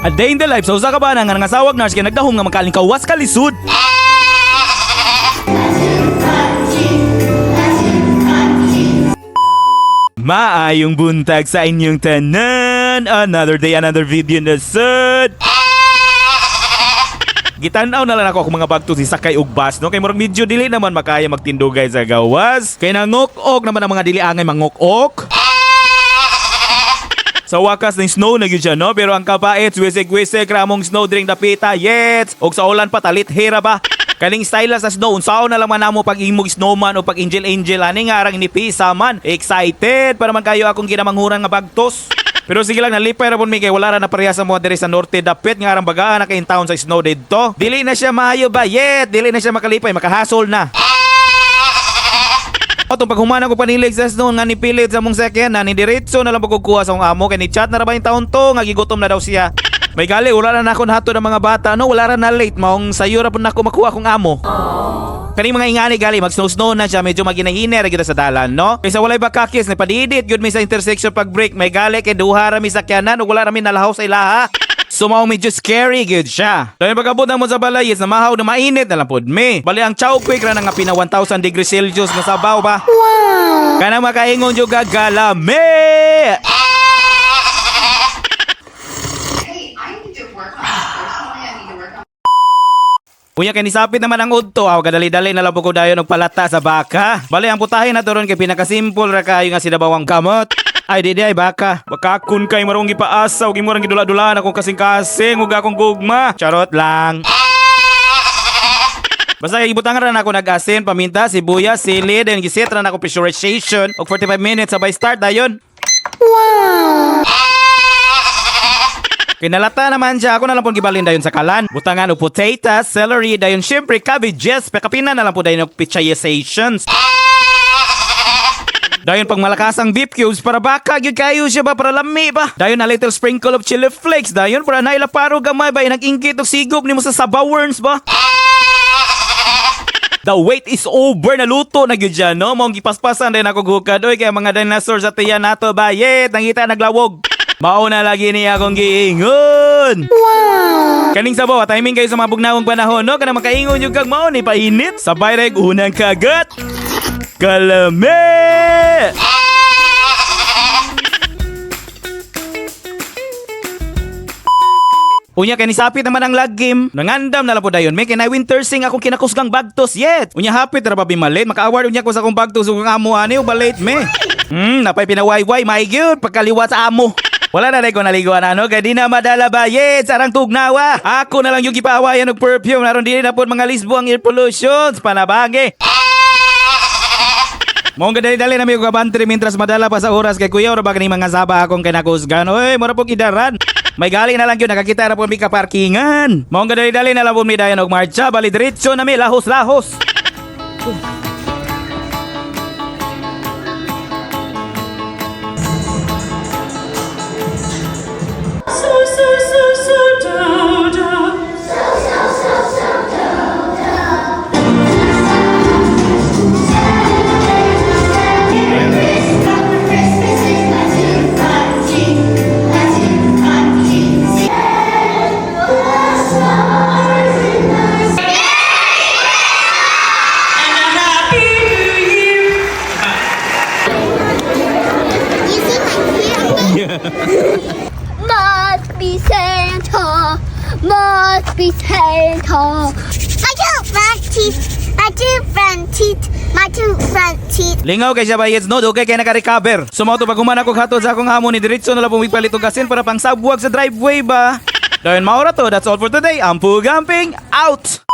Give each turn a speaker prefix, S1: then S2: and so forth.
S1: A day in the life sa usa ka bana nga nangasawag nurse kay nagdahom nga makalingkawas kalisod. Maayong buntag sa inyong tanan. Another day, another video na sad. Gitanaw na lang ako akong mga bagto si sakay og bus, no, kay murag medyo dili naman makaya magtindugay sa gawas. Kay nangok-ok naman ang mga dili angay mangok-ok. Sa wakas ng snow na gyud siya, no, pero ang kapait, wisik-wisik ramong snow dring dapita yet. Og sa ulan pa talit hera ba. Kaning style sa snow, unsaon na lang man namo pag imog snowman o pag angel angel ani nga arang inipisa man. Excited para man kayo akong ginamanghuran nga bagtos. Pero sige lang, nalipay ra pud mi kay wala ra na pareha sa mga diri sa norte dapit nga arang bagaan na kay taon sa snow didto. Dili na siya maayo ba yet, dili na siya makalipay, makahasol na. Atong paghuman ko panilig sa snow nga nipilit sa mong second na ni diretso na lang pagkukuha sa akong amo kay ni chat na ra ba yung taon to nga gigutom na daw siya. May gali wala na nako nahatod ang mga bata, no, wala ra na late maong sayo ra pud nako makuha akong amo. Kaning mga ingani gali mag snow snow na siya, medyo maginahine ra gyud sa dalan, no. Kaysa walay bakakis na padidit gyud mi sa intersection pag break, may gali kay duha ra mi sakyanan ug wala ra mi nalahaw sa ilaha. So mao medyo scary gyud siya. Dahil pag-abot na mo sa balay is na mahaw na mainit na lang pod mi. Bali ang chow quick ra na nga pina 1000 degrees Celsius nga sabaw ba. Wow. Kanang makaingon jud ka galami.
S2: Hey, I need to work on this personally. I need to work on
S1: Unya kay nisapit naman ang udto, aw kadali-dali na lang po ko dayon og palata sa baka. Bali ang putahe na to ron kay pinakasimple ra kayo nga sinabawang kamot. Ay di di ay baka. Bakakon kay marong gipaasa ug imong gidula-dulaan akong kasing-kasing ug akong gugma. Charot lang. Basta ibutangan ra na ako nag-asin, paminta, sibuyas, sili, then giset ra na ako pressurization og 45 minutes sabay start dayon. Kinalata naman siya, ako na lang pong gibalin dayon sa kalan. Butangan og potatoes, celery, dayon syempre cabbages, pekapina na lang po dayon og pichayizations. Dayon pag malakas ang beef cubes para baka gyud kayo siya ba para lami ba. Dayon a little sprinkle of chili flakes dayon para naila paro gamay ba nag-inggit og sigop nimo sa sabawerns ba. The wait is over, naluto na gyud siya, no, maong gipaspasan din ako gukad oy kay mga dinosaur sa tiyan nato ba yet nangita naglawog. Mao na lagi niya akong giingon. Wow. Kaning sabaw, timing kayo sa mga bugnawong panahon, no, kanang makaingon yung kag mao ni painit. Sabay reg unang kagat. Kalame! Unya kay nisapit naman ang lagim. Nangandam na lang po dayon. May kinay winter sing akong kinakusgang bagtos yet. Unya hapit ra ba bimalit. Maka-award unya ko sa akong bagtos ug ang amo ani balit me. Napay pinawayway my gyud pagkaliwat sa amo. Wala na ko naliguan ano kay di na madala ba yet sarang tugnawa. Ako na lang yung gipaawayan og perfume naron dili na pod mga lisbo ang air pollution panabangi. Mong gadali-dali na may kabantry mintras madala pa sa oras kay kuya ora ba kani mga saba akong kinakusgan. Oy, mura pong idaran. May gali na lang yun, nakakita ra po mi kaparkingan. Mong gadali-dali na lang po mi dayon og marcha, bali diretso na mi lahos-lahos.
S3: So, so, so, so, do, do. And a happy new year.
S4: You see my hair? Must be Santa. Must be Santa. My two front teeth. My two front teeth. My two front teeth.
S1: Lingaw kay siya bayets no, dugay kay naka-recover. Sumaw to pag human ako hatod sa akong amo ni diretso na lang pumigpalit og gasin para pang sabwag sa driveway ba. Dayon maura to, that's all for today. Ampu Gamping out.